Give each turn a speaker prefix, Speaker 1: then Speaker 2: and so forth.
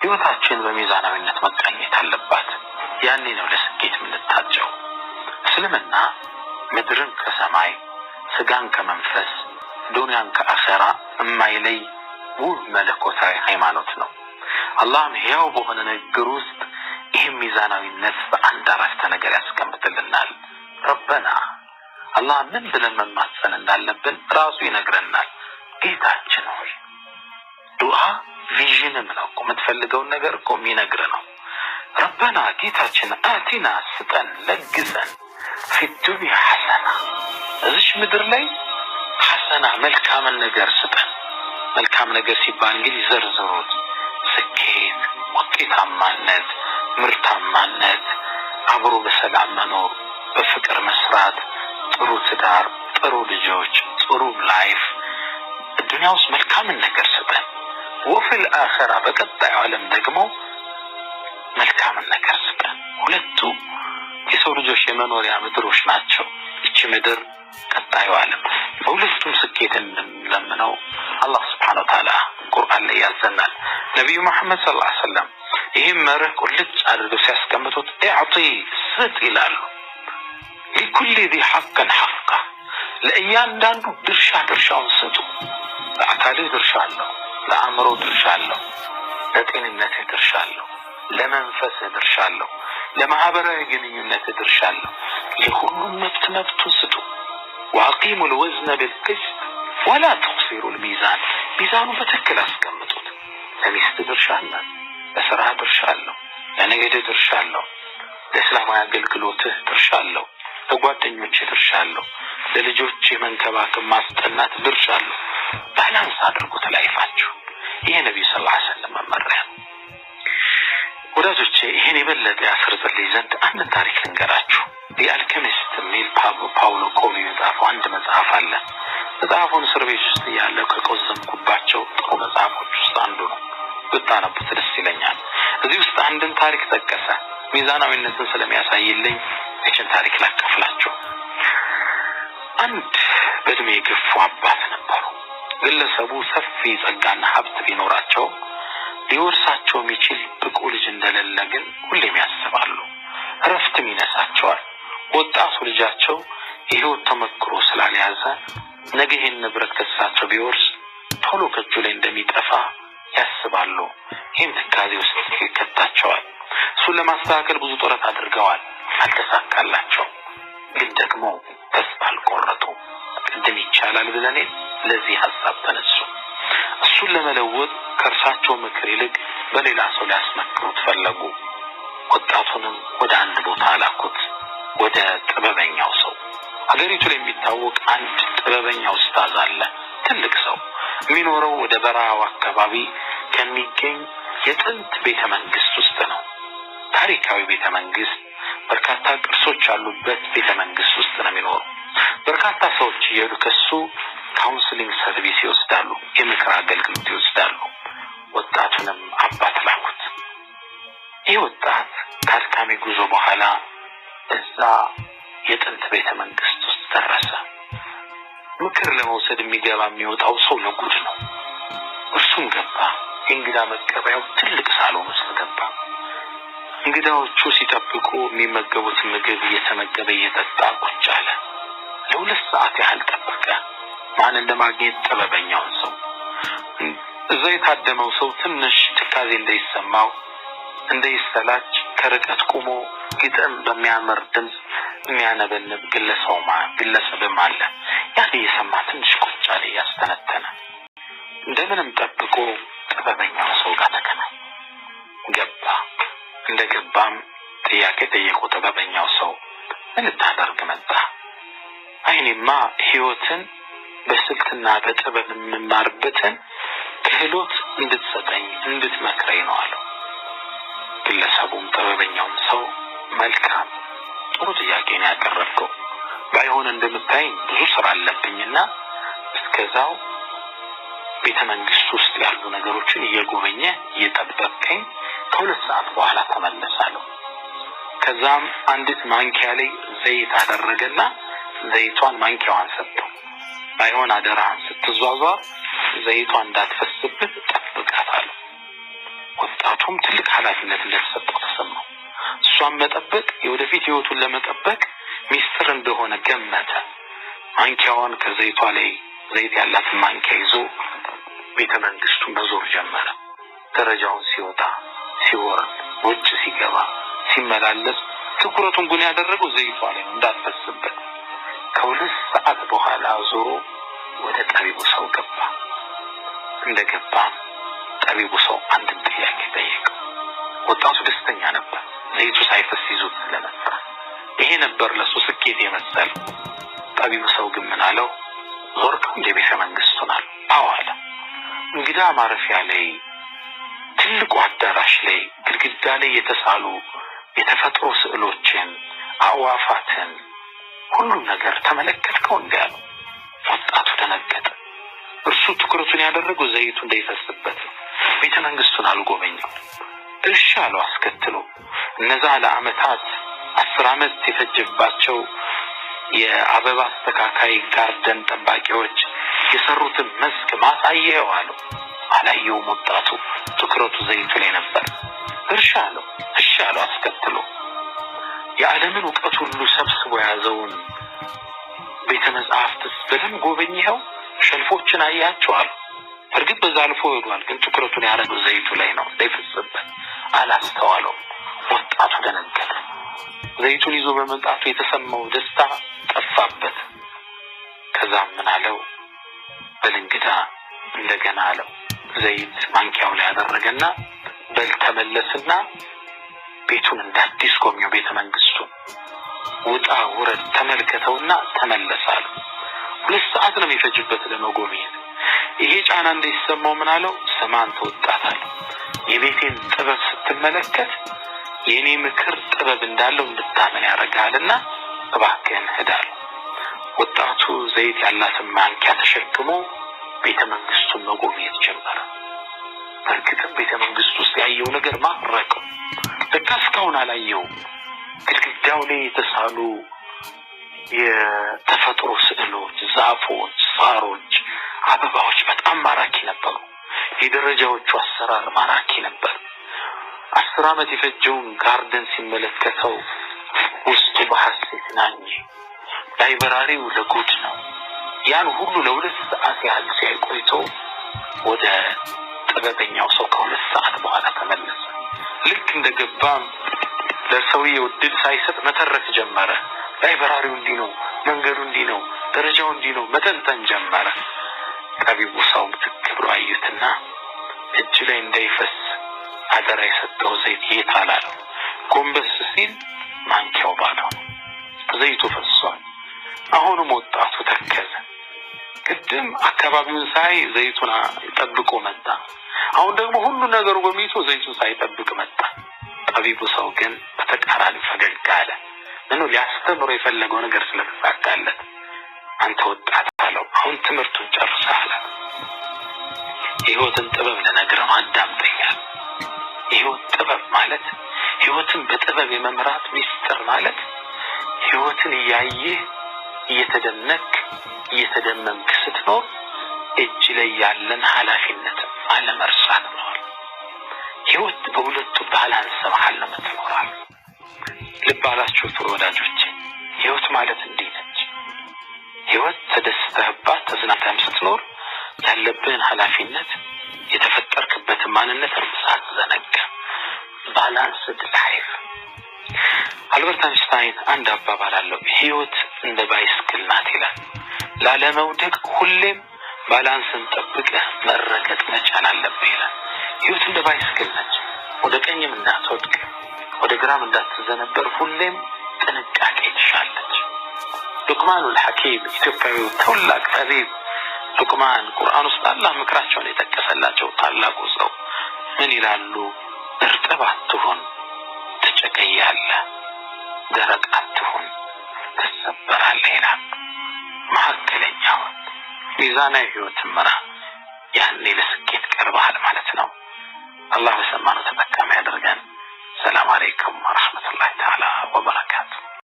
Speaker 1: ሕይወታችን በሚዛናዊነት መቃኘት አለባት። ያኔ ነው ለስኬት የምንታጨው። እስልምና ምድርን ከሰማይ፣ ስጋን ከመንፈስ፣ ዱንያን ከአኼራ የማይለይ ውብ መለኮታዊ ሃይማኖት ነው። አላህም ሕያው በሆነ ንግግር ውስጥ ይህም ሚዛናዊነት በአንድ አረፍተ ነገር ያስቀምጥልናል። ረበና፣ አላህ ምን ብለን መማፀን እንዳለብን ራሱ ይነግረናል። ጌታችን ሆይ። ዱዓ vision ም ነው እኮ፣ የምትፈልገውን ነገር እኮ የሚነግር ነው። ረበና፣ ጌታችን፣ አቲና፣ ስጠን፣ ለግሰን፣ في الدنيا حسنة፣ እዚች ምድር ላይ ሐሰና፣ መልካምን ነገር ስጠን። መልካም ነገር ሲባል እንግዲህ ዘርዝሩት። ስኬት፣ ውጤታማነት፣ ምርታማነት፣ አብሮ በሰላም መኖር፣ በፍቅር መስራት፣ ጥሩ ትዳር፣ ጥሩ ልጆች፣ ጥሩ life፣ ዱንያ ውስጥ መልካምን ነገር ስጠን። وفي الآخرة፣ በቀጣዩ ዓለም ደግሞ መልካምን ነገር ስጠን። ሁለቱ የሰው ልጆች የመኖሪያ ምድሮች ናቸው። ይቺ ምድር፣ ቀጣዩ ዓለም። በሁለቱም ስኬት እንለምነው አላህ ስብሐነ ወተዓላ ቁርአን ላይ ያዘናል። ነቢዩ መሐመድ ሰለላሁ ዐለይሂ ወሰለም ይህም መርህ ቁልጭ አድርገው ሲያስቀምጡት اعط፣ ስጥ ይላሉ። لكل ذي حق حقه፣ ለእያንዳንዱ ድርሻ ድርሻውን ስጡ። ለአካልህ ድርሻ አለው፣ ለአእምሮ ድርሻ አለው፣ ለጤንነትህ ድርሻ አለው፣ ለመንፈስህ ድርሻ አለው፣ ለማህበራዊ ግንኙነትህ ድርሻ አለው። ለሁሉም መብት መብቱን ስጡ። وأقيموا الوزن بالقسط ولا تخسروا الميزان፣ ሚዛኑን በትክክል አስቀምጡት። ለሚስት ድርሻ አላት፣ ለስራህ ድርሻ አለው፣ ለንግድህ ድርሻ አለው፣ ለእስላማዊ አገልግሎትህ ድርሻ አለው፣ ለጓደኞችህ ድርሻ አለው፣ ለልጆች የመንከባከብ ማስጠናት ድርሻ አለው። Balance አድርጉት life ኣችሁ። ይሄ ነቢዩ ሰለላሁ ዐለይሂ ወሰለም መመሪያ ነው። ወዳጆቼ፣ ይሄን የበለጠ ያስርጽልኝ ዘንድ አንድን ታሪክ ልንገራችሁ። The Alchemist የሚል ፓውሎ ኮኤልዮ የጻፈው አንድ መጽሐፍ አለ። መጽሐፉን እስር ቤት ውስጥ እያለ ከቆዘምኩባቸው ጥሩ መጽሐፎች ውስጥ አንዱ ነው። ብታነቡት ደስ ይለኛል። እዚህ ውስጥ አንድን ታሪክ ጠቀሰ። ሚዛናዊነትን ስለሚያሳይልኝ ይችን ታሪክ ላካፍላችሁ። አንድ በእድሜ የገፉ አባት ነበሩ። ግለሰቡ ሰፊ ጸጋና ሀብት ቢኖራቸው ሊወርሳቸው የሚችል ብቁ ልጅ እንደሌለ ግን ሁሌም ያስባሉ። እረፍትም ይነሳቸዋል። ወጣቱ ልጃቸው የህይወት ተመክሮ ስላልያዘ ነገ ይህን ንብረት ከሳቸው ቢወርስ ቶሎ ከእጁ ላይ እንደሚጠፋ ያስባሉ። ይህም ትካዜ ውስጥ ይከታቸዋል። እሱን ለማስተካከል ብዙ ጥረት አድርገዋል፣ አልተሳካላቸውም። ግን ደግሞ ተስፋ አልቆረጡ። ቅድም ይቻላል ብለኔ ለዚህ ሀሳብ ተነሱ። እሱን ለመለወጥ ከእርሳቸው ምክር ይልቅ በሌላ ሰው ሊያስመክሩት ፈለጉ። ወጣቱንም ወደ አንድ ቦታ ላኩት፣ ወደ ጥበበኛው ሰው። ሀገሪቱ ላይ የሚታወቅ አንድ ጥበበኛ ኡስታዝ አለ፣ ትልቅ ሰው። የሚኖረው ወደ በረሃው አካባቢ ከሚገኝ የጥንት ቤተ መንግስት ውስጥ ነው። ታሪካዊ ቤተ መንግስት፣ በርካታ ቅርሶች ያሉበት ቤተ መንግስት ውስጥ ነው የሚኖረው። በርካታ ሰዎች እየሄዱ ከሱ counseling service ይወስዳሉ፣ የምክር አገልግሎት ይወስዳሉ። ወጣቱንም አባት ላኩት። ይህ ወጣት ከአድካሚ ጉዞ በኋላ እዛ የጥንት ቤተ መንግስት ውስጥ ደረሰ። ምክር ለመውሰድ የሚገባ የሚወጣው ሰው ለጉድ ነው። እርሱም ገባ። የእንግዳ መቀበያው ትልቅ ሳሎን ውስጥ ገባ። እንግዳዎቹ ሲጠብቁ የሚመገቡትን ምግብ እየተመገበ እየጠጣ ቁጭ አለ። ለ2 ሰዓት ያህል ጠበቀ። ማንን ለማግኘት? ጥበበኛውን ሰው። እዛ የታደመው ሰው ትንሽ ትካዜ እንዳይሰማው፣ እንዳይሰላች ከርቀት ቆሞ ግጥም በሚያምር ድምፅ የሚያነበንብ ግለሰብም አለ። ያን እየሰማ ትንሽ ቁጭ አለ እያስተነተነ። እንደምንም ጠብቆ ጥበበኛው ሰው ጋር ተገናኘ። ገባ። እንደ ገባም ጥያቄ ጠየቁ። ጥበበኛው ሰው፣ ምን ልታደርግ መጣ? አይኔማ ህይወትን በስልትና በጥበብ የምማርበትን ክህሎት እንድትሰጠኝ፣ እንድትመክረኝ ነው አለው። ግለሰቡም ጥበበኛውም ሰው መልካም፣ ጥሩ ጥያቄ ነው ያቀረብከው። ባይሆን እንደምታይኝ ብዙ ስራ አለብኝና እስከዛው ቤተ መንግስት ውስጥ ያሉ ነገሮችን እየጎበኘ እየጠበቅከኝ ከ2 ሰዓት በኋላ ተመለሳለሁ። ከዛም አንዲት ማንኪያ ላይ ዘይት አደረገና ዘይቷን ማንኪያዋን ሰጠው። ባይሆን አደራህን ስትዟዟር ዘይቷን እንዳትፈስብህ ጠብቃት አለው። ወጣቱም ኃላፊነት እንደተሰጠው ተሰማው። እሷን መጠበቅ የወደፊት ህይወቱን ለመጠበቅ ሚስጥር እንደሆነ ገመተ። ማንኪያዋን ከዘይቷ ላይ ዘይት ያላትን ማንኪያ ይዞ ቤተ መንግስቱን መዞር ጀመረ። ደረጃውን ሲወጣ ሲወርድ፣ ውጭ ሲገባ ሲመላለስ ትኩረቱን ግን ያደረገው ዘይቷ ላይ ነው እንዳትፈስበት። ከ2 ሰዓት በኋላ ዞሮ ወደ ጠቢቡ ሰው ገባ። እንደገባም ጠቢቡ ሰው አንድን ጥያቄ ጠየቀው። ወጣቱ ደስተኛ ነበር፣ ዘይቱ ሳይፈስ ይዞት ስለመጣ። ይሄ ነበር ለሱ ስኬት የመሰለው። ጠቢቡ ሰው ግን ምን አለው? ዞርከው እንደ ቤተ መንግስቱን አለው። አዎ አለ። እንግዳ ማረፊያ ላይ ትልቁ አዳራሽ ላይ ግድግዳ ላይ የተሳሉ የተፈጥሮ ስዕሎችን፣ አዕዋፋትን፣ ሁሉም ነገር ተመለከትከው? እንዲህ አለው። ወጣቱ ደነገጠ። እርሱ ትኩረቱን ያደረገው ዘይቱ እንዳይፈስበት ነው። ቤተ መንግስቱን አልጎበኘው። እሺ አለው አስከትሎ። እነዛ ለአመታት 10 ዓመት የፈጀባቸው የአበባ አስተካካይ garden ጠባቂዎች የሰሩትን መስክ ማሳየው አለው። አላየውም። ወጣቱ ትኩረቱ ዘይቱ ላይ ነበር። እርሻ አለው። እሺ አለው አስከትሎ። የዓለምን እውቀት ሁሉ ሰብስቦ የያዘውን ቤተ መጽሐፍትስ በደንብ ጎበኘኸው? Shelf ኦችን አያቸው አሉ። እርግጥ በዛ አልፎ ሄዷል፣ ግን ትኩረቱን ያደረገው ዘይቱ ላይ ነው፣ እንዳይፈስበት አላስተዋለውም። ወጣቱ ደነገጠ። ዘይቱን ይዞ በመምጣቱ የተሰማው ደስታ ጠፋበት። ከዛም ምን አለው? በል እንግዳ እንደገና አለው። ዘይት ማንኪያው ላይ ያደረገና በል ተመለስና ቤቱን እንደ አዲስ ጎብኘው፣ ቤተ መንግስቱን ውጣ ውረድ ተመልከተውና ተመለስ አለው። 2 ሰዓት ነው የሚፈጅበት ለመጎብኘት። ይሄ ጫና እንዳይሰማው ምን አለው? ስማ አንተ ወጣት አለው፣ የቤቴን ጥበብ ስትመለከት የእኔ ምክር ጥበብ እንዳለው እንድታመን ያደርግሃልና እባክህን ሂድ አለው። ወጣቱ ዘይት ያላትን ማንኪያ ተሸክሞ ቤተ መንግስቱን መጎብኘት ጀመረ። በእርግጥም ቤተ መንግስቱ ውስጥ ያየው ነገር ማረከው። ለካ እስካሁን አላየውም። ግድግዳው ላይ የተሳሉ የተፈጥሮ ስዕሎች፣ ዛፎች፣ ሳሮች፣ አበባዎች በጣም ማራኪ ነበሩ። የደረጃዎቹ አሰራር ማራኪ ነበር። 10 ዓመት የፈጀውን garden ሲመለከተው ውስጡ በሐሴት ናኘ። Library ው ለጉድ ነው። ያን ሁሉ ለ2 ሰዓት ያህል ሲያይ ቆይቶ ወደ ጥበበኛው ሰው ከ2 ሰዓት በኋላ ተመለሰ። ልክ እንደገባም ለሰውየው እድል ሳይሰጥ መተረክ ጀመረ። Library ው እንዲህ ነው፣ መንገዱ እንዲህ ነው፣ ደረጃው እንዲህ ነው፣ መተንተን ጀመረ። ጠቢቡ ሰው ትክ ብሎ አዩትና እጅ ላይ እንዳይፈስ አደራ የሰጠው ዘይት የት አላለው። ጎንበስ ሲል ማንኪያው ባዶ ነው፣ ዘይቱ ፈሷል። አሁንም ወጣቱ ተከዘ። ቅድም አካባቢውን ሳይ ዘይቱን ጠብቆ መጣ። አሁን ደግሞ ሁሉ ነገሩ ጎብኝቶ ዘይቱን ሳይጠብቅ መጣ። ጠቢቡ ሰው ግን በተቃራኒ ፈገግ አለ። ምኑ ሊያስተምረው የፈለገው ነገር ስለተሳካለት። አንተ ወጣት አለው፣ አሁን ትምህርቱን ጨርሰሃል። የህይወትን ጥበብ ልነግርህ አዳምጠኛል። የህይወት ጥበብ ማለት፣ ህይወትን በጥበብ የመምራት ሚስጥር ማለት፣ ህይወትን እያየህ እየተደነክ እየተደመምክ ስትኖር እጅ ላይ ያለን ኃላፊነት አለመርሳት ነው። ህይወት በሁለቱ balance መሀል ነው የምትኖራል። ልብ አላችሁት ወዳጆቼ? ህይወት ማለት እንዲህ ነች። ህይወት ተደስተህባት ተዝናንተህም ስትኖር ያለብህን ኃላፊነት የተፈጠርክበትን ማንነት ሳትዘነጋ balanced life። አልበርት አንስታይን አንድ አባባል አለው። ህይወት እንደ bicycle ናት ይላል። ላለመውደቅ ሁሌም balance ን ጠብቀህ መረገጥ መቻል አለብህ ይላል። ህይወት እንደ bicycle ነች። ወደ ቀኝም እንዳትወድቅ፣ ወደ ግራም እንዳትዘነበር ሁሌም ጥንቃቄ ትሻለች። ሉቅማኑል ሐኪም፣ ኢትዮጵያዊው ታላቅ ጠቢብ ሉቅማን፣ ቁርአን ውስጥ አላህ ምክራቸውን የጠቀሰላቸው ታላቁ ሰው ምን ይላሉ? እርጥብ አትሁን ትጨቀያለህ፣ ደረቅ አትሁን ትሰበራለህ ይላሉ። መካከለኛውን ሚዛናዊ ህይወትን ምራ፣ ያኔ ለስኬት ቀርበሃል ማለት ነው። አላህ በሰማነው ተጠቃሚ ያደርገን። ሰላም አለይኩም ወረሕመቱላሂ ተዓላ ወበረካቱ።